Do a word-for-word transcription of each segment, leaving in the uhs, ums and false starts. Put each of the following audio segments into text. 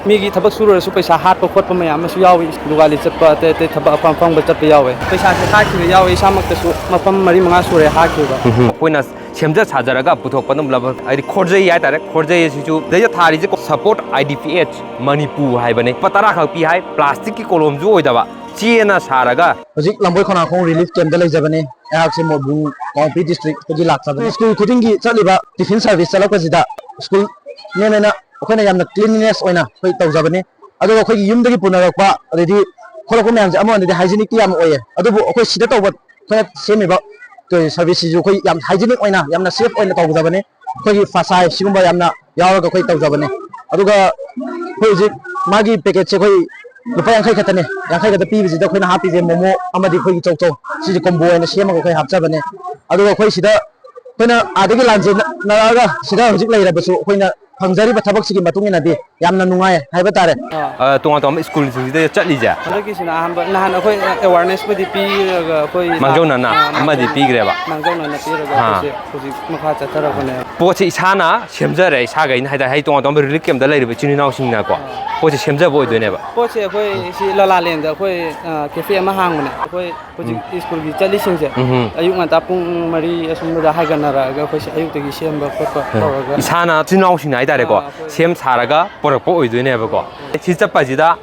ꯃꯤꯒꯤ ꯊꯕꯛ ꯁꯨꯔꯨꯔꯁꯨ ꯄꯩꯁꯥ ꯍꯥꯠꯄ ꯈꯣꯠꯄ ꯃꯌꯥꯝ ꯑꯃꯁꯨ ꯌꯥꯎꯏ꯫ ꯗꯨꯀꯥꯟꯗꯤ ꯆꯠꯄ, ꯑꯇꯩ ꯑꯇꯩ ꯊꯕꯛ ꯑꯐꯪ ꯑꯐꯪꯕ ꯆꯠꯄ ꯌꯥꯎꯋꯦ꯫ ꯄꯩꯁꯥꯁꯦ ꯍꯥꯠꯈꯤꯕ ꯌꯥꯎꯋꯦ꯫ ꯏꯁꯥꯃꯛꯇꯁꯨ ꯃꯐꯝ ꯃꯔꯤ ꯃꯉꯥ ꯁꯨꯔꯦ ꯍꯥꯠꯈꯤꯕ꯫ ꯎꯝ꯫ ꯑꯩꯈꯣꯏꯅ ꯁꯦꯝꯖ ꯁꯥꯖꯔꯒ ꯄꯨꯊꯣꯛꯄ ꯑꯗꯨꯝ ꯂꯕ-, ꯍꯥꯏꯗꯤ ꯈꯣꯔꯖꯩ ꯍꯥꯏꯇꯥꯔꯦ꯫ ꯈꯣꯔꯖꯩ ꯑꯁꯤꯁꯨ ꯁꯤꯗꯩꯗ ꯊꯥꯔꯤꯁꯦ Support I D P H Manipur ꯍꯥꯏꯕꯅꯤ꯫ ꯂꯨꯄꯥ ꯇꯔꯥ ꯈꯛ ꯄꯤ ꯍꯥꯏ, ꯄ꯭ꯂꯥꯁꯇꯤꯛꯀꯤ ꯀꯣꯂꯣꯝꯁꯨ ꯑꯣꯏꯗꯕ, ꯆꯦꯅ ꯁꯥꯔꯒ꯫ ꯍꯧꯖꯤꯛ ꯂꯝꯕꯣꯏ ꯈꯣꯡꯅꯥꯡꯈꯣꯡ ꯔꯤꯂꯤꯐ ꯀꯦꯝꯞꯇ ꯂꯩꯖꯕꯅꯤ꯫ ꯑꯩꯍꯥꯛꯁꯦ ꯃꯣꯏꯕꯨꯡ ꯀꯥꯡꯄꯣꯛꯄꯤ ꯗꯤꯁꯇ꯭ꯔꯤꯛꯇꯒꯤ ꯂꯥꯛꯆꯕꯅꯤ꯫ ꯁ꯭ꯀꯨꯜ ꯈꯨꯗꯤꯡꯒꯤ ꯆꯠꯂꯤꯕ ꯇꯤꯐꯤꯟ ꯁꯥꯔꯚꯤꯁ ꯆꯠꯂꯛꯄꯁꯤꯗ ꯁ꯭ꯀꯨꯜ ꯃꯦꯟ ꯑꯣꯏꯅ ꯑꯩꯈꯣꯏꯅ ꯌꯥꯝꯅ ꯀ꯭ꯂꯤꯟꯂꯤꯅꯦꯁ ꯑꯣꯏꯅ ꯑꯩꯈꯣꯏ ꯇꯧꯖꯕꯅꯤ꯫ ꯑꯗꯨꯒ ꯑꯩꯈꯣꯏꯒꯤ ꯌꯨꯝꯗꯒꯤ ꯄꯨꯅꯔꯛꯄ, ꯑꯗꯩꯗꯤ ꯊꯣꯛꯂꯛꯄ ꯃꯌꯥꯝꯁꯦ ꯑꯃꯔꯣꯝꯗꯗꯤ ꯍꯥꯏꯖꯤꯅꯤꯛꯇꯤ ꯌꯥꯝꯅ ꯑꯣꯏꯌꯦ, ꯑꯗꯨꯕꯨ ꯑꯩꯈꯣꯏ ꯁꯤꯗ ꯇꯧꯕ, ꯑꯩꯈꯣꯏꯅ ꯁꯦꯝꯃꯤꯕ ꯁꯔꯚꯤꯁꯁꯤꯁꯨ ꯑꯩꯈꯣꯏ ꯌꯥꯝ ꯍꯥꯏꯖꯤꯅꯤꯛ ꯑꯣꯏꯅ, ꯌꯥꯝꯅ ꯁꯦꯐ ꯑꯣꯏꯅ ꯇꯧꯒꯗꯕꯅꯤ꯫ ꯑꯩꯈꯣꯏꯒꯤ ꯐꯁꯥꯏ ꯁꯤꯒꯨꯝꯕ ꯌꯥꯝꯅ ꯌꯥꯎꯔꯒ ꯑꯩꯈꯣꯏ ꯇꯧꯖꯕꯅꯤ꯫ ꯑꯗꯨꯒ ꯑꯩꯈꯣꯏ ꯍꯧꯖꯤꯛ ꯃꯥꯒꯤ ꯄꯦꯀꯦꯠꯁꯦ ꯑꯩꯈꯣꯏ ꯂꯨꯄꯥ ꯌꯥꯡꯈꯩ ꯈꯛꯇꯅꯦ꯫ ꯌꯥꯡꯈꯩ ꯈꯛꯇ ꯄꯤꯕꯁꯤꯗ ꯑꯩꯈꯣꯏꯅ ꯍꯥꯞꯄꯤꯁꯦ ꯃꯣꯃꯣ ꯑꯃꯗꯤ ꯑꯩꯈꯣꯏꯒꯤ ꯆꯧꯆꯧ, ꯁꯤꯁꯦ ꯀꯣꯝꯕꯣ ꯑꯣꯏꯅ ꯁꯦꯝꯃꯒ ꯑꯩꯈꯣꯏ ꯍꯥꯞꯆꯕꯅꯦ꯫ ꯑꯗꯨꯒ ꯑꯩꯈꯣꯏ ꯁꯤꯗ ꯑꯩꯈꯣꯏꯅ ꯑꯥꯗꯒꯤ ꯂꯥꯟꯖꯦꯟꯅꯔꯛꯑꯒ ꯁꯤꯗ ꯍꯧꯖꯤꯛ ꯂꯩꯔꯕꯁꯨ ꯑꯩꯈꯣꯏꯅ ꯐꯪꯖꯔꯤꯕ ꯊꯕꯛꯁꯤꯒꯤ ꯃꯇꯨꯡ ꯏꯟꯅꯗꯤ ꯌꯥꯝꯅ ꯅꯨꯡꯉꯥꯏ ꯍꯥꯏꯕ ꯇꯥꯔꯦ꯫ ꯑꯥ꯫ ꯑ, ꯇꯣꯉꯥꯟ ꯇꯣꯉꯥꯟꯕ ꯁ꯭ꯀꯨꯜꯁꯤꯡꯁꯤꯗ ꯆꯠꯂꯤꯁꯦ? ꯍꯟꯗꯛꯀꯤꯁꯤꯅ ꯑꯍꯥꯟꯕ, ꯅꯍꯥꯟ ꯑꯩꯈꯣꯏ ꯑꯦꯋꯥꯔꯅꯦꯁꯄꯨꯗꯤ ꯄꯤꯔꯒ ꯑꯩꯈꯣꯏ ꯃꯥꯡꯖꯧꯅꯅ ꯑꯥ, ꯑꯃꯗꯤ ꯃꯥꯡꯖꯧ-, ꯄꯤꯈ꯭ꯔꯦꯕ? ꯃꯥꯡꯖꯧꯅꯅ ꯄꯤꯔꯒ ꯑꯥ꯫ ꯑꯩꯈꯣꯏꯁꯦ ꯍꯧꯖꯤꯛ ꯃꯈꯥ ꯆꯠꯊꯔꯛꯄꯅꯦ꯫ ꯄꯣꯠꯁꯦ ꯏꯁꯥꯅ ꯁꯦꯝꯖꯔꯦ, ꯏꯁꯥꯒꯩꯅ ꯍꯥꯏꯇꯥꯔꯦ, ꯍꯥꯏꯗꯤ ꯇꯣꯉꯥꯟ ꯇꯣꯉꯥꯟꯕ ꯔꯤꯂꯤꯐ ꯀꯦꯝꯞꯇ ꯂꯩꯔꯤꯕ ꯏꯆꯤꯟ ꯏꯅꯥꯎꯁꯤꯡꯅꯀꯣ, ꯑꯥ꯫ ꯄꯣꯠꯁꯦ ꯁꯦꯝꯖꯕ ꯑꯣꯏꯗꯣꯏꯅꯦꯕ꯫ ꯄꯣꯠꯁꯦ ꯑꯩꯈꯣꯏ ꯁꯤ ꯂꯂꯥꯂꯦꯟꯗ ꯑꯩꯈꯣꯏ, ꯑ, ꯀꯦꯐꯦ ꯑꯃ ꯍꯥꯡꯕꯅꯦ꯫ ꯑꯩꯈꯣꯏ ꯍꯧꯖꯤꯛ ꯎꯝ꯫ ꯁ꯭ꯀꯨꯜꯒꯤ ꯆꯠꯂꯤꯁꯤꯡꯁꯦ ꯎꯝ꯫ ꯑꯌꯨꯛ ꯉꯟꯇꯥ ꯄꯨꯡ ꯃꯔꯤ ꯑꯁꯨꯝꯕꯗ ꯍꯥꯏꯒꯠꯅꯔꯛꯑꯒ ꯑꯩꯈꯣꯏꯁꯦ ꯑꯌꯨꯛꯇꯒꯤ ꯁꯦꯝꯕ ꯈꯣꯠꯄ ꯎꯝ꯫ ꯇꯧꯔꯒ ꯏꯁꯥꯅ ꯏꯆꯤꯟ ꯏꯅꯥꯎꯁꯤꯡꯅ ꯍꯥꯏꯇꯥꯔꯦꯀꯣ, ꯑꯥ, ꯑꯩꯈꯣꯏ ꯁꯦꯝ ꯁꯥꯔꯒ ꯄꯨꯔꯛꯄ ꯑꯣꯏꯗꯣꯏꯅꯦꯕꯀꯣ꯫ ꯁꯤ ꯆꯠꯄꯁꯤꯗ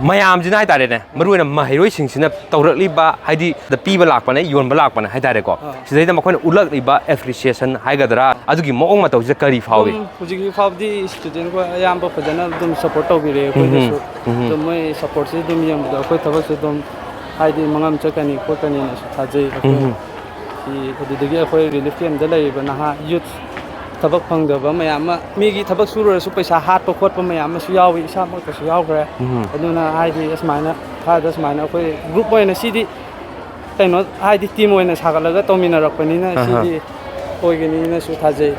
ꯃꯌꯥꯝꯁꯤꯅ ꯍꯥꯏꯇꯥꯔꯦꯅꯦ, ꯃꯔꯨ ꯑꯣꯏꯅ ꯃꯍꯩꯔꯣꯏꯁꯤꯡꯁꯤꯅ ꯇꯧꯔꯛꯂꯤꯕ, ꯍꯥꯏꯗꯤ ꯗ ꯄꯤꯕ ꯂꯥꯛꯄꯅꯦ, ꯌꯣꯟꯕ ꯂꯥꯛꯄꯅꯦ ꯍꯥꯏꯇꯥꯔꯦꯀꯣ꯫ ꯑꯥ꯫ ꯁꯤꯗꯩꯗ ꯃꯈꯣꯏꯅ ꯎꯠꯂꯛꯂꯤꯕ ꯑꯦꯄ꯭ꯔꯤꯁꯤꯌꯦꯁꯟ ꯍꯥꯏꯒꯗ꯭ꯔꯥ, ꯑꯗꯨꯒꯤ ꯃꯑꯣꯡ ꯃꯇꯧꯁꯤꯗ ꯀꯔꯤ ꯐꯥꯎꯏ? ꯑꯗꯨꯝ ꯍꯧꯖꯤꯛ ꯍꯧꯖꯤꯛ ꯐꯥꯎꯕꯗꯤ ꯁ꯭ꯇꯨꯗꯦꯟꯈꯣꯏ ꯑꯌꯥꯝꯕ ꯐꯖꯅ ꯑꯗꯨꯝ ꯁꯞꯄꯣꯔꯠ ꯇꯧꯕꯤꯔꯦ ꯎꯝ, ꯑꯩꯈꯣꯏꯗꯁꯨ꯫ ꯎꯝ꯫ ꯑꯗꯨꯝ ꯃꯣꯏ ꯁꯞꯄꯣꯔꯠꯁꯦ ꯑꯗꯨꯝ ꯌꯦꯡꯕꯗ ꯑꯩꯈꯣꯏ ꯊꯕꯛꯁꯦ ꯑꯗꯨꯝ ꯍꯥꯏꯗꯤ ꯃꯉꯥꯝ ꯆꯠꯀꯅꯤ ꯈꯣꯠꯀꯅꯤꯅꯁꯨ ꯊꯥꯖꯩ ꯑꯩꯈꯣꯏ꯫ ꯎꯝ꯫ ꯁꯤ ꯑꯗꯨꯗꯒꯤ ꯑꯩꯈꯣꯏ ꯔꯤꯂꯤꯐ ꯀꯦꯝꯞꯇ ꯂꯩꯔꯤꯕ ꯅꯍꯥ ꯌꯨꯠ ꯊꯕꯛ ꯐꯪꯗꯕ ꯃꯌꯥꯝ ꯑꯃ, ꯃꯤꯒꯤ ꯊꯕꯛ ꯁꯨꯔꯨꯔꯁꯨ ꯄꯩꯁꯥ ꯍꯥꯠꯄ ꯈꯣꯠꯄ ꯃꯌꯥꯝ ꯑꯃꯁꯨ ꯌꯥꯎꯏ, ꯏꯁꯥꯃꯛꯇꯁꯨ ꯌꯥꯎꯈ꯭ꯔꯦ꯫ ꯎꯝ꯫ ꯑꯗꯨꯅ ꯍꯥꯏꯗꯤ ꯑꯁꯨꯃꯥꯏꯅ ꯊꯥꯗ ꯁꯨꯃꯥꯏꯅ ꯑꯩꯈꯣꯏ ꯒ꯭ꯔꯨꯞ ꯑꯣꯏꯅ ꯁꯤꯗꯤ ꯀꯩꯅꯣ ꯍꯥꯏꯗꯤ ꯇꯤꯝ ꯑꯣꯏꯅ ꯁꯥꯒꯠꯂꯒ ꯇꯧꯃꯤꯟꯅꯔꯛꯄꯅꯤꯅ ꯑꯍꯥ꯫ ꯁꯤꯗꯤ ꯑꯣꯏꯒꯅꯤꯅꯁꯨ ꯊꯥꯖꯩ꯫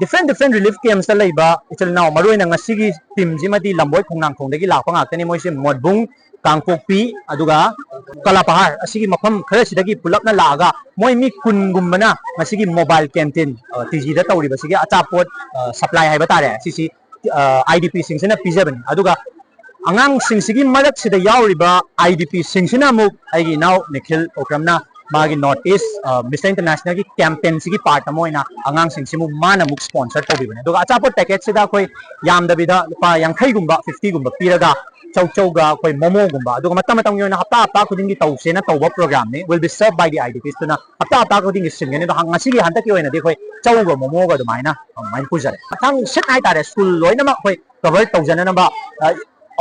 ꯗꯤꯐ꯭ꯔꯦꯟ ꯗꯤꯐ꯭ꯔꯦꯟ ꯔꯤꯂꯤꯐ ꯀꯦꯝꯞꯁꯇ ꯂꯩꯕ ꯏꯆꯤꯜ ꯏꯅꯥꯎ, ꯃꯔꯨꯑꯣꯏꯅ ꯉꯁꯤꯒꯤ ꯇꯤꯝꯁꯤꯃꯗꯤ ꯂꯝꯕꯣꯏ ꯈꯣꯡꯅꯥꯡꯈꯣꯡꯗꯒꯤ ꯂꯥꯛꯄ ꯉꯥꯛꯇꯅꯤ꯫ ꯃꯣꯏꯁꯦ ꯃꯣꯠꯕꯨꯡ, ꯀꯥꯡꯄꯣꯛꯄꯤ, ꯑꯗꯨꯒ ꯀꯂꯥꯄꯍꯥꯔ ꯑꯁꯤꯒꯤ ꯃꯐꯝ ꯈꯔꯁꯤꯗꯒꯤ ꯄꯨꯂꯞꯅ ꯂꯥꯛꯑꯒ ꯃꯣꯏ ꯃꯤ ꯀꯨꯟꯒꯨꯝꯕꯅ ꯉꯁꯤꯒꯤ ꯃꯣꯕꯥꯏꯜ ꯀꯦꯟꯇꯤꯟ, ꯑ, ꯇꯤ ꯖꯤꯗ ꯇꯧꯔꯤꯕꯁꯤꯒꯤ ꯑꯆꯥꯄꯣꯠ, ꯑ, ꯁꯄ꯭ꯂꯥꯏ ꯍꯥꯏꯕ ꯇꯥꯔꯦ, ꯑꯁꯤꯁꯤ ꯑꯥꯏ ꯗꯤ ꯄꯤꯁꯤꯡꯁꯤꯅ ꯄꯤꯖꯕꯅꯤ꯫ ꯑꯗꯨꯒ ꯑꯉꯥꯡꯁꯤꯡꯁꯤꯒꯤ ꯃꯔꯛꯁꯤꯗ ꯌꯥꯎꯔꯤꯕ ꯑꯥꯏ ꯗꯤ ꯄꯤꯁꯤꯡꯁꯤꯅ ꯑꯃꯨꯛ ꯑꯩꯒꯤ ꯏꯅꯥꯎ ꯅꯤꯈꯤꯜ ꯑꯣꯀ꯭ꯔꯝꯅ ꯃꯥꯒꯤ North East Mister International ꯒꯤ campaign ꯁꯤꯒꯤ part ꯑꯃ ꯑꯣꯏꯅ ꯑꯉꯥꯡꯁꯤꯡꯁꯤꯕꯨ ꯃꯥꯅ ꯑꯃꯨꯛ sponsor ꯇꯧꯕꯤꯕꯅꯦ꯫ ꯑꯗꯨꯒ ꯑꯆꯥꯄꯣꯠ packet ꯁꯤꯗ ꯑꯩꯈꯣꯏ ꯌꯥꯝꯗꯕꯤꯗ ꯂꯨꯄꯥ ꯌꯥꯡꯈꯩꯒꯨꯝꯕ, fifty ꯒꯨꯝꯕ ꯄꯤꯔꯒ ꯆꯧ ꯆꯧꯒ ꯑꯩꯈꯣꯏ momo ꯒꯨꯝꯕ, ꯑꯗꯨꯒ ꯃꯇꯝ ꯃꯇꯝꯒꯤ ꯑꯣꯏꯅ ꯍꯞꯇꯥ ꯍꯞꯇꯥ ꯈꯨꯗꯤꯡꯒꯤ ꯇꯧꯁꯦꯅ ꯇꯧꯕ program ꯅꯤ, will be served by the I D Ps ꯇꯨꯅ ꯍꯞꯇꯥ ꯍꯞꯇꯥ ꯈꯨꯗꯤꯡꯒꯤ ꯁꯤꯟꯒꯅꯤ꯫ ꯑꯗꯣ ꯉꯁꯤꯒꯤ ꯍꯟꯗꯛꯀꯤ ꯑꯣꯏꯅꯗꯤ ꯑꯩꯈꯣꯏ ꯆꯧꯒ momo ꯒ ꯑꯗꯨꯃꯥꯏꯅ ꯑꯗꯨꯃꯥꯏꯅ ꯄꯨꯖꯔꯦ꯫ ꯃꯊꯪ ꯁꯤꯠ ꯍꯥꯏꯇꯥꯔꯦ, school ꯂꯣꯏꯅꯃꯛ ꯑꯩꯈꯣꯏ cover ꯇꯧꯖꯅꯅꯕ, ꯑ,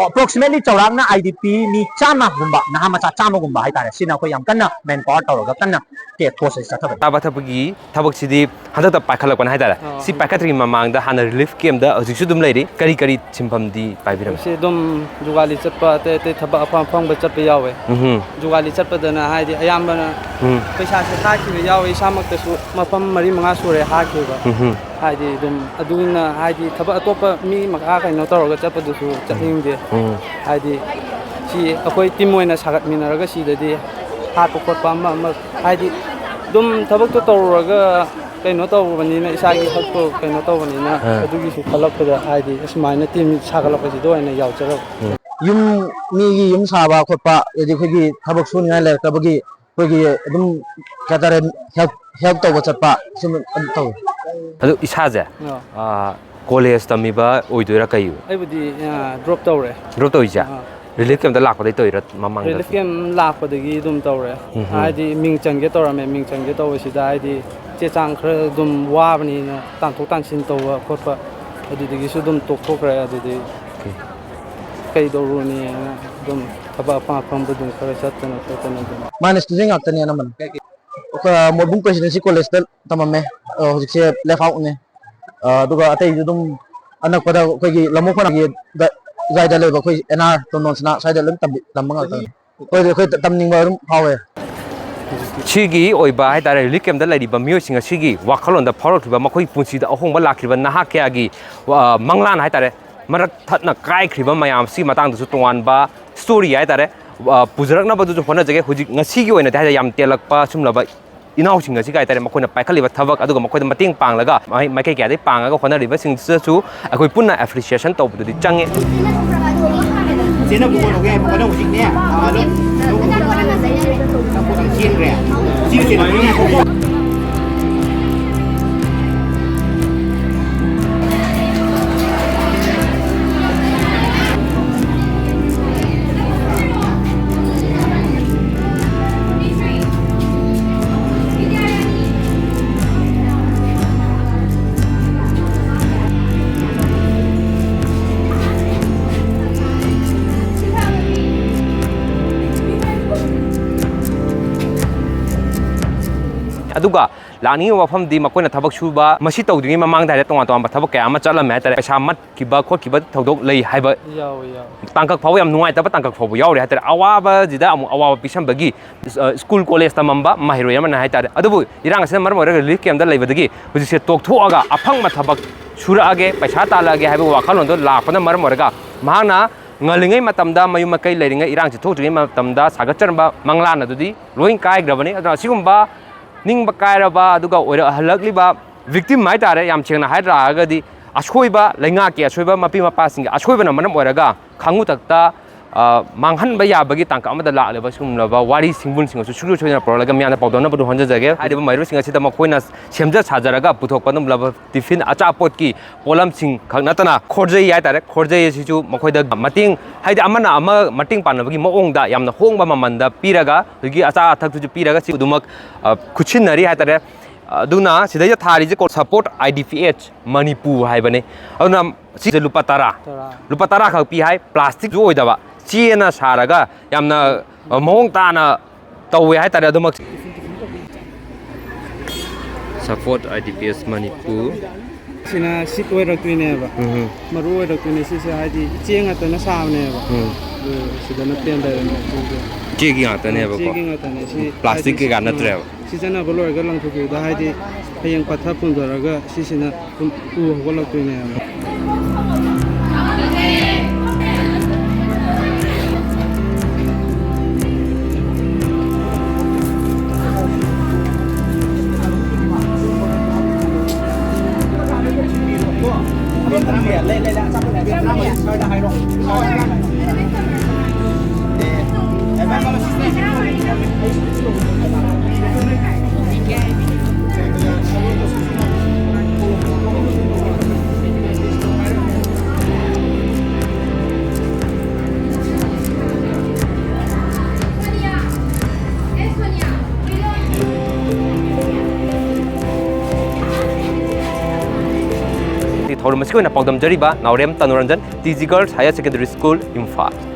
approximately ꯆꯥꯎꯔꯥꯛꯅ ꯑꯥꯏ ꯗꯤ ꯄꯤ ꯃꯤ ꯆꯥꯝꯃꯒꯨꯝꯕ, ꯅꯍꯥ ꯃꯆꯥ ꯆꯥꯝꯃꯒꯨꯝꯕ ꯍꯥꯏꯇꯥꯔꯦ, ꯁꯤꯅ ꯑꯩꯈꯣꯏ ꯌꯥꯝ ꯀꯟꯅ manpower ꯇꯧꯔꯒ ꯀꯟꯅ ꯀꯦ ꯄꯣꯠꯁꯦ ꯆꯠꯊꯕꯅꯤ꯫ ꯆꯥꯕ ꯊꯛꯄꯒꯤ ꯊꯕꯛꯁꯤꯗꯤ ꯍꯟꯗꯛꯇ ꯄꯥꯏꯈꯠꯂꯛꯄꯅꯦ ꯍꯥꯏꯇꯥꯔꯦ꯫ ꯑꯥ, ꯁꯤ ꯍꯟꯗꯛ ꯄꯥꯏꯈꯠꯇ꯭ꯔꯤꯉꯩ ꯃꯃꯥꯡꯗ ꯍꯥꯟꯅ relief camp ꯇ ꯍꯧꯖꯤꯛꯁꯨ ꯑꯗꯨꯝ ꯂꯩꯔꯤ꯫ ꯀꯔꯤ ꯀꯔꯤ ꯁꯤꯟꯐꯝꯗꯤ ꯄꯥꯏꯕꯤꯔꯝꯃꯤ? ꯑꯩꯁꯦ ꯑꯗꯨꯝ ꯖꯨꯒꯥꯂꯤ ꯆꯠꯄ, ꯑꯇꯩ ꯑꯇꯩ ꯊꯕꯛ ꯑꯐꯪ ꯑꯐꯪꯕ ꯆꯠꯄ ꯌꯥꯎꯋꯦ꯫ ꯎꯝꯍꯨꯝ꯫ ꯖꯨꯒꯥꯂꯤ ꯆꯠꯄꯗꯅ ꯍꯥꯏꯗꯤ ꯑꯌꯥꯝꯕꯅ ꯎꯝ꯫ ꯄꯩꯁꯥꯁꯦ ꯍꯥꯠꯈꯤꯕ ꯌꯥꯎꯋꯦ꯫ ꯏꯁꯥꯃꯛꯇꯁꯨ ꯃꯐꯝ ꯃꯔꯤ ꯃꯉꯥ ꯁꯨꯔꯦ ꯍꯥꯠꯈꯤꯕ꯫ ꯎꯝꯍꯨꯝ꯫ ꯍꯥꯏꯗꯤ ꯑꯗꯨꯝ ꯑꯗꯨꯅ ꯍꯥꯏꯗꯤ ꯊꯕꯛ ꯑꯇꯣꯞꯄ ꯃꯤ ꯃꯈꯥ ꯀꯩꯅꯣ ꯇꯧꯔꯒ ꯆꯠꯄꯗꯨꯁꯨ ꯆꯠꯅꯤꯡꯗꯦ꯫ ꯎꯝ꯫ ꯍꯥꯏꯗꯤ ꯁꯤ ꯑꯩꯈꯣꯏ team ꯑꯣꯏꯅ ꯁꯥꯒꯠꯃꯤꯟꯅꯔꯒ ꯁꯤꯗꯗꯤ ꯍꯥꯠꯄ ꯈꯣꯠꯄ ꯑꯃ ꯑꯃ ꯍꯥꯏꯗꯤ ꯑꯗꯨꯝ ꯊꯕꯛꯇꯣ ꯇꯧꯔꯨꯔꯒ ꯀꯩꯅꯣ ꯇꯧꯔꯨꯕꯅꯤꯅ, ꯏꯁꯥꯒꯤ ꯍꯛꯇꯣ ꯀꯩꯅꯣ ꯇꯧꯕꯅꯤꯅ, ꯑꯥ꯫ ꯑꯗꯨꯒꯤꯁꯨ ꯈꯜꯂꯛꯄꯗ ꯍꯥꯏꯗꯤ ꯁꯨꯃꯥꯏꯅ team ꯁꯥꯒꯠꯂꯛꯄꯁꯤꯗ ꯑꯣꯏꯅ ꯌꯥꯎꯖꯔꯕ꯫ ꯎꯝ꯫ ꯌꯨꯝ ꯃꯤꯒꯤ ꯌꯨꯝ ꯁꯥꯕ ꯈꯣꯠꯄ, ꯑꯗꯩ ꯑꯩꯈꯣꯏꯒꯤ ꯊꯕꯛ ꯁꯨꯅꯤꯡꯉꯥꯏ ꯂꯩꯔꯛꯇꯕꯒꯤ ꯑꯩꯈꯣꯏꯒꯤ ꯑꯗꯨꯝ ꯀꯩ ꯍꯥꯏꯇꯥꯔꯦ, help, help ꯇꯧꯕ ꯆꯠꯄ ꯁꯨꯝ ꯑꯗꯨꯝ ꯇꯧꯋꯤ꯫ ꯑꯗꯨ ꯏꯁꯥꯁꯦ, ꯑꯥ꯫ ꯑꯥ, college ꯇꯝꯃꯤꯕ ꯑꯣꯏꯗꯣꯏꯔꯥ ꯀꯩ? ꯑꯩꯕꯨꯗꯤ, ꯑꯥ, drop ꯇꯧꯔꯦ꯫ Drop ꯇꯧꯔꯤꯁꯦ? ꯑꯥ꯫ Relief camp ꯇ ꯂꯥꯛꯄꯗꯩ ꯇꯧꯔꯤꯔꯥ ꯃꯃꯥꯡꯗ? Relief camp ꯂꯥꯛꯄꯗꯒꯤ ꯑꯗꯨꯝ ꯇꯧꯔꯦ꯫ ꯎꯝ ꯍꯝ꯫ ꯍꯥꯏꯗꯤ ꯃꯤꯡ ꯆꯟꯒꯦ ꯇꯧꯔꯝꯃꯦ, ꯃꯤꯡ ꯆꯟꯒꯦ ꯇꯧꯕꯁꯤꯗ ꯍꯥꯏꯗꯤ ꯆꯦ ꯆꯥꯡ ꯈꯔ ꯑꯗꯨꯝ ꯋꯥꯕꯅꯤꯅ ꯇꯥꯟꯊꯣꯛ ꯇꯥꯟꯁꯤꯟ ꯇꯧꯕ ꯈꯣꯠꯄ ꯑꯗꯨꯗꯒꯤꯁꯨ ꯑꯗꯨꯝ ꯇꯣꯛꯊꯣꯛꯈ꯭ꯔꯦ꯫ ꯑꯗꯨꯗꯤ ꯑꯣꯀꯦ꯫ ꯀꯩꯗꯧꯔꯨꯅꯤꯅ ꯑꯗꯨꯝ ꯊꯕꯛ ꯑꯐꯪ ꯑꯐꯪꯕ ꯑꯗꯨꯝ ꯈꯔ ꯆꯠꯇꯅ ꯈꯣꯠꯇꯅ ꯑꯗꯨꯝ꯫ ꯃꯥꯅ student ꯉꯥꯛꯇꯅꯤ ꯑꯅꯝꯕꯅ꯫ ꯑꯩꯈꯣꯏ ꯃꯣꯏꯕꯨꯡ Presidency College ꯇ ꯇꯝꯃꯝꯃꯦ꯫ ꯑ, ꯍꯧꯖꯤꯛꯁꯦ left out ꯅꯦ꯫ ꯑ, ꯑꯗꯨꯒ ꯑꯇꯩꯁꯨ ꯑꯗꯨꯝ ꯑꯅꯛꯄꯗ ꯑꯩꯈꯣꯏꯒꯤ ꯂꯝꯃꯣꯛ ꯈꯣꯡꯅꯥꯡꯒꯤ ꯗ-, ꯑꯗꯨꯋꯥꯏꯗ ꯂꯩꯕ ꯑꯩꯈꯣꯏ ꯑꯦꯟ ꯑꯥꯔ ꯇꯣꯟꯗꯣꯟꯁꯅꯥ ꯁ꯭ꯋꯥꯏꯗ ꯂꯣꯏ ꯇꯝꯕꯤ-, ꯇꯝꯕ ꯉꯥꯛꯇꯅꯤ꯫ ꯑꯩꯈꯣꯏꯗꯤ ꯑꯩꯈꯣꯏ ꯇꯝꯅꯤꯡꯕ ꯑꯗꯨꯝ ꯐꯥꯎꯋꯦ꯫ ꯁꯤꯒꯤ ꯑꯣꯏꯕ ꯍꯥꯏꯇꯥꯔꯦ, relief camp ꯇ ꯂꯩꯔꯤꯕ ꯃꯤꯑꯣꯏꯁꯤꯡ ꯑꯁꯤꯒꯤ ꯋꯥꯈꯜꯂꯣꯟꯗ ꯐꯥꯎꯔꯛꯈꯤꯕ, ꯃꯈꯣꯏꯒꯤ ꯄꯨꯟꯁꯤꯗ ꯑꯍꯣꯡꯕ ꯂꯥꯛꯈꯤꯕ ꯅꯍꯥ ꯀꯌꯥꯒꯤ, ꯑ, ꯃꯪꯂꯥꯟ ꯍꯥꯏꯇꯥꯔꯦ, ꯃꯔꯛ ꯊꯠꯅ ꯀꯥꯏꯈ꯭ꯔꯤꯕ ꯃꯌꯥꯝꯁꯤꯒꯤ ꯃꯇꯥꯡꯗꯁꯨ ꯇꯣꯉꯥꯟꯕ story ꯍꯥꯏꯇꯥꯔꯦ, ꯑ, ꯄꯨꯖꯔꯛꯅꯕꯗꯨꯁꯨ ꯍꯣꯠꯅꯖꯒꯦ꯫ ꯍꯧꯖꯤꯛ ꯉꯁꯤꯒꯤ ꯑꯣꯏꯅꯗꯤ ꯍꯥꯏꯇꯥꯔꯦ ꯌꯥꯝ ꯇꯦꯜꯂꯛꯄ ꯁꯨꯝꯂꯕ ꯏꯅꯥꯎꯁꯤꯡ ꯑꯁꯤ ꯀꯩ ꯍꯥꯏꯇꯥꯔꯦ, ꯃꯈꯣꯏꯅ ꯄꯥꯏꯈꯠꯂꯤꯕ ꯊꯕꯛ, ꯑꯗꯨꯒ ꯃꯈꯣꯏꯗ ꯃꯇꯦꯡ ꯄꯥꯡꯂꯒ ꯃꯥꯏ-, ꯃꯥꯏꯀꯩ ꯀꯌꯥꯗꯒꯤ ꯄꯥꯡꯉꯒ ꯍꯣꯠꯅꯔꯤꯕꯁꯤꯡꯁꯤꯗꯁꯨ ꯑꯩꯈꯣꯏ ꯄꯨꯟꯅ appreciation ꯇꯧꯕꯗꯨꯗꯤ ꯆꯪꯉꯤ꯫ ꯆꯦꯅ ꯄꯨꯈꯠꯂꯨꯒꯦ ꯍꯥꯏꯕꯀꯣ, ꯅꯪ ꯍꯧꯖꯤꯛꯅꯦ, ꯑꯥ, ꯅꯪ ꯆꯦꯟꯈ꯭ꯔꯦ꯫ ꯆꯦꯟ-, ꯆꯦꯟ-, ꯑꯗꯨꯒ ꯂꯥꯛꯅꯤꯡꯉꯤꯕ ꯋꯥꯐꯝꯗꯤ ꯃꯈꯣꯏꯅ ꯊꯕꯛ ꯁꯨꯕ, ꯃꯁꯤ ꯇꯧꯗ꯭ꯔꯤꯉꯩ ꯃꯃꯥꯡꯗ ꯍꯥꯏꯔꯦ, ꯇꯣꯉꯥꯟ ꯇꯣꯉꯥꯟꯕ ꯊꯕꯛ ꯀꯌꯥ ꯑꯃ ꯆꯠꯂꯝꯃꯦ ꯍꯥꯏꯇꯥꯔꯦ꯫ ꯄꯩꯁꯥ ꯃꯠꯈꯤꯕ ꯈꯣꯠꯈꯤꯕ ꯊꯧꯗꯣꯛ ꯂꯩ ꯍꯥꯏꯕ ꯌꯥꯎꯋꯦ, ꯌꯥꯎꯋꯦ꯫ ꯇꯥꯡꯀꯛ ꯐꯥꯎꯕ ꯌꯥꯝ ꯅꯨꯡꯉꯥꯏꯇꯕ ꯇꯥꯡꯀꯛ ꯐꯥꯎꯕ ꯌꯥꯎꯔꯦ ꯍꯥꯏꯇꯥꯔꯦ꯫ ꯑꯋꯥꯕꯁꯤꯗ ꯑꯃꯨꯛ ꯑꯋꯥꯕ ꯄꯤꯁꯟꯕꯒꯤ, ꯑ, ꯁ꯭ꯀꯨꯜ ꯀꯣꯂꯦꯖ ꯇꯝꯃꯝꯕ ꯃꯍꯩꯔꯣꯏ ꯑꯃꯅ ꯍꯥꯏꯇꯥꯔꯦ꯫ ꯑꯗꯨꯕꯨ ꯏꯔꯥꯡ ꯑꯁꯤꯅ ꯃꯔꯝ ꯑꯣꯏꯔꯒ relief camp ꯇ ꯂꯩꯕꯗꯒꯤ ꯍꯧꯖꯤꯛꯁꯦ ꯇꯣꯛꯊꯣꯛꯑꯒ ꯑꯐꯪꯕ ꯊꯕꯛ ꯁꯨꯔꯛꯑꯒꯦ, ꯄꯩꯁꯥ ꯇꯥꯜꯂꯛꯑꯒꯦ ꯍꯥꯏꯕꯒꯤ ꯋꯥꯈꯜꯂꯣꯟꯗꯣ ꯂꯥꯛꯄꯅ ꯃꯔꯝ ꯑꯣꯏꯔꯒ ꯃꯍꯥꯛꯅ ꯉꯜꯂꯤꯉꯩ ꯃꯇꯝꯗ ꯃꯌꯨꯝ ꯃꯀꯩ ꯂꯩꯔꯤꯉꯩ, ꯏꯔꯥꯡꯁꯤ ꯊꯣꯛꯇ꯭ꯔꯤꯉꯩ ꯃꯇꯝꯗ ꯁꯥꯒꯠꯆꯔꯝꯕ ꯃꯪꯂꯥꯟ ꯑꯗꯨꯗꯤ ꯂꯣꯏ ꯀꯥꯏꯈ꯭ꯔꯕꯅꯤ꯫ ꯑꯗꯨꯅ ꯑꯁꯤꯒꯨꯝꯕ ꯅꯤꯡꯕ ꯀꯥꯏꯔꯕ, ꯑꯗꯨꯒ ꯑꯣꯏꯔꯛꯍꯜꯂꯛꯂꯤꯕ victim ꯍꯥꯏꯇꯥꯔꯦ, ꯌꯥꯝ ꯁꯦꯡꯅ ꯍꯥꯏꯔꯛꯑꯒꯗꯤ ꯑꯁꯣꯏꯕ, ꯂꯩꯉꯥꯛꯀꯤ ꯑꯁꯣꯏꯕ, ꯃꯄꯤ ꯃꯄꯥꯁꯤꯡꯒꯤ ꯑꯁꯣꯏꯕꯅ ꯃꯔꯝ ꯑꯣꯏꯔꯒ ꯈꯥꯡꯉꯨ ꯊꯛꯇ, ꯑ, ꯃꯥꯡꯍꯟꯕ ꯌꯥꯕꯒꯤ ꯇꯥꯡꯀꯛ ꯑꯃꯗ ꯂꯥꯛꯂꯤꯕ ꯁꯤꯒꯨꯝꯂꯕ ꯋꯥꯔꯤ ꯁꯤꯡꯕꯨꯜꯁꯤꯡ ꯑꯁꯨ ꯁꯨꯡꯁꯣꯏ ꯁꯣꯏꯗꯅ ꯄꯨꯔꯛꯂꯒ ꯃꯤꯌꯥꯝꯗ ꯄꯥꯎꯗꯝꯅꯕꯗꯨ ꯍꯣꯠꯅꯖꯒꯦ꯫ ꯍꯥꯏꯔꯤꯕ ꯃꯍꯩꯔꯣꯏꯁꯤꯡ ꯑꯁꯤꯗ ꯃꯈꯣꯏꯅ ꯁꯦꯝꯖ ꯁꯥꯖꯔꯒ ꯄꯨꯊꯣꯛꯄ ꯑꯗꯨꯒꯨꯝꯂꯕ ꯇꯤꯐꯤꯟ ꯑꯆꯥꯄꯣꯠꯀꯤ ꯄꯣꯠꯂꯝꯁꯤꯡ ꯈꯛ ꯅꯠꯇꯅ ꯈꯣꯔꯖꯩ ꯍꯥꯏꯇꯥꯔꯦ, ꯈꯣꯔꯖꯩ ꯑꯁꯤꯁꯨ ꯃꯈꯣꯏꯗ ꯃꯇꯦꯡ, ꯍꯥꯏꯗꯤ ꯑꯃꯅ ꯑꯃ ꯃꯇꯦꯡ ꯄꯥꯡꯅꯕꯒꯤ ꯃꯑꯣꯡꯗ ꯌꯥꯝꯅ ꯍꯣꯡꯕ ꯃꯃꯜꯗ ꯄꯤꯔꯒ, ꯍꯧꯖꯤꯛꯀꯤ ꯑꯆꯥ ꯑꯊꯛꯇꯨꯁꯨ ꯄꯤꯔꯒ ꯁꯤ ꯑꯗꯨꯃꯛ, ꯑ, ꯈꯨꯠꯁꯤꯟꯅꯔꯤ ꯍꯥꯏꯇꯥꯔꯦ꯫ ꯑꯗꯨꯅ ꯁꯤꯗꯩꯗ ꯊꯥꯔꯤꯁꯦ ꯀꯣ-, Support I D P H Manipur ꯍꯥꯏꯕꯅꯤ꯫ ꯑꯗꯨꯅ ꯁꯤꯁꯦ ꯂꯨꯄꯥ ꯇꯔꯥ꯫ ꯇꯔꯥ꯫ ꯂꯨꯄꯥ ꯇꯔꯥ ꯈꯛ ꯄꯤ ꯍꯥꯏ, plastic ꯁꯨ ꯑꯣꯏꯗꯕ, ꯆꯦꯅ ꯁꯥꯔꯒ ꯌꯥꯝꯅ, ꯑ, ꯃꯑꯣꯡ ꯇꯥꯅ ꯇꯧꯋꯦ ꯍꯥꯏꯇꯥꯔꯦ꯫ ꯑꯗꯨꯃꯛ Support I D P H Manipur. ꯁꯤꯅ seed ꯑꯣꯏꯔꯛꯇꯣꯏꯅꯦꯕ꯫ ꯎꯝ꯫ ꯃꯔꯨ ꯑꯣꯏꯔꯛꯇꯣꯏꯅꯦ ꯁꯤꯁꯦ, ꯍꯥꯏꯗꯤ ꯆꯦ ꯉꯥꯛꯇꯅ ꯁꯥꯕꯅꯦꯕ꯫ ꯎꯝ꯫ ꯑꯗꯨ ꯁꯤꯗꯅ plain direct ꯃꯆꯨꯒꯤ꯫ ꯆꯦꯒꯤ ꯉꯥꯛꯇꯅꯦꯕꯀꯣ? ꯆꯦꯒꯤ ꯉꯥꯛꯇꯅꯦ꯫ ꯁꯤ plastic ꯍꯥꯏꯗꯤ ꯀꯩꯀꯥ ꯁꯤ-, ꯅꯠꯇ꯭ꯔꯦꯕ? ꯁꯤꯖꯤꯟꯅꯕ ꯂꯣꯏꯔꯒ ꯂꯪꯊꯣꯛꯈꯤꯕꯗ ꯍꯥꯏꯗꯤ ꯍꯌꯦꯡ ꯄꯠꯊ ꯄꯨꯝꯊꯔꯒ ꯁꯤꯁꯤꯅ ꯑꯗꯨꯝ ꯎ ꯍꯧꯒꯠꯂꯛꯇꯣꯏꯅꯦꯕ꯫ ꯃꯁꯤꯒꯤ ꯑꯣꯏꯅ ꯄꯥꯎꯗꯝꯖꯔꯤꯕ Naorem Tanuranjan T G girls higher secondary school, Imphal.